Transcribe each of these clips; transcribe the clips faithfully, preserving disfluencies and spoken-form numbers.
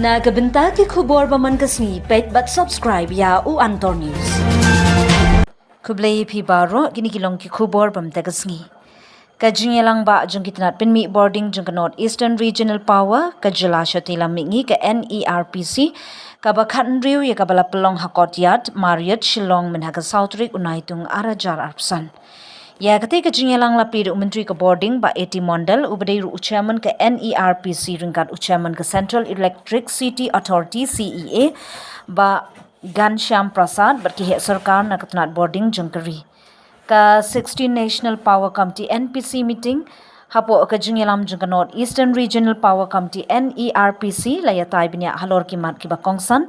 Na ka bynta ki khubor ba man ka sngi, peit bad subscribe ïa u Antor News. Khublei phi baroh, kine ki long ki khubor ba man ka sngi. Ka jingïalang ba jong ki tnat pynmih bording jong ka North Eastern Regional Power ka jylla shatei lam mihngi, ka NERPC, kaba khathynriew ïa kaba la pynlong ha Courtyard Marriott Shillong mynha ka saw tarik u Naitung ar hajar arphew san. Ïa katei ka jingïalang la plie da u Myntri ka bording Bah A T Mondal, uba dei ruh u chairman ka NERPC ryngkat u chairman ka Central Electricity Authority, CEA, Bah Ghanshyam Prasad, bad ki heh sorkar na ka tnat bording jong ka ri. Ka sixteen National Power Committee, NPC, meeting hapoh ka jingïalam jong ka North Eastern Regional Power Committee, NERPC, la ïatai bniah halor ki mat kiba kongsan,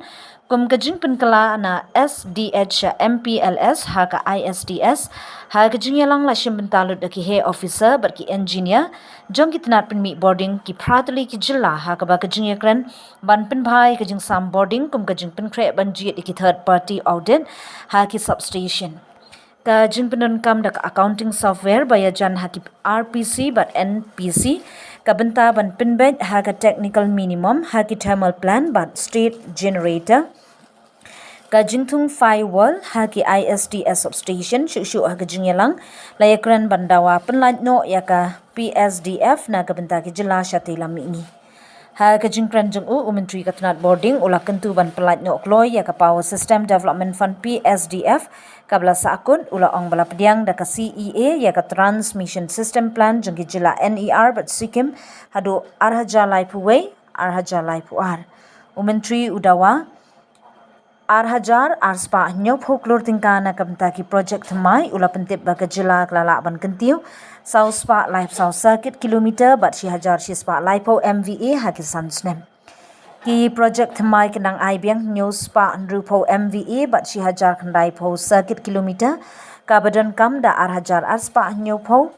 kum ka jingpynkylla na SDH sha MPLS ha ka ISDS. Ha ka jingïalang la shim bynta lut da ki heh officer bad ki engineer jong ki tnat pynmih bording ki phra tylli ki jylla, ha kaba ka jingïakren ban pynbha ïa ka jingsam bording kum ka jingpynkhreh ban jied ïa ki third party audit ha ki substation. Ka jingpyndonkam da ka accounting software ba ïajan ha ki RPC bad NPC, ka bynta ban pynbeit ha ka technical minimum ha ki thermal plant bad state generator. Ka jingthung firewall ha ki ISDS substation, shuh shuh ha ka jingïalang la ïakren ban dawa pynlait noh ïa ka PSDF na ka bynta ki jylla shatei lam mihngi. Ha ka jingkren jong u, u Myntri ka tnat bording u la kyntu ban pynlait noh kloi ïa ka Power System Development Fund, PSDF, kaba la sahkut. U la ong ba la pdiang da ka CEA ïa ka Transmission System Plan jong ki jylla NER bad Sikkim haduh ar hajar laiphew wei, ar hajar laiphew ar. U Myntri u dawa ar hajar ar spah hynñiewphew klur tyngka na ka bynta ki projek thymmai. U la pyntip ba ka jylla ka la lah ban kyntiew saw spah laiphew saw circuit kilometer bad shi hajar shi spah laiphew MVA ha ki san snem. Ki projek thymmai ka nang ai biang hynñiew spah hynriewphew MVA bad shi hajar khyndaiphew circuit kilometer, kaba donkam da ar hajar ar spah hynñiewphew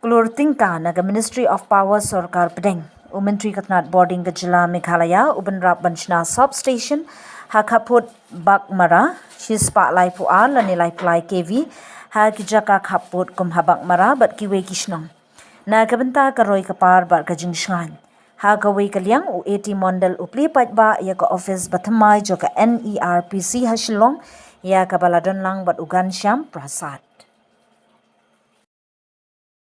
klur tyngka na ka Ministry of Power Sorkar Pdeng. U Myntri ka tnat bording ka jylla Meghalaya u bynrap ban shna substation ha khappud Baghmara, shi spah laiphew ar lane laiphew lai KV, ha ki jaka khappud kum ha Baghmara bad kiwei ki shnong, na ka bynta ka roi ka par bad ka jingshngaiñ. Ha kawei ka liang, u A T Mondal u plie paidbah ïa ka office ba thymmai jong ka NERPC ha Shillong, ïa kaba la don lang bad u Ghanshyam Prasad.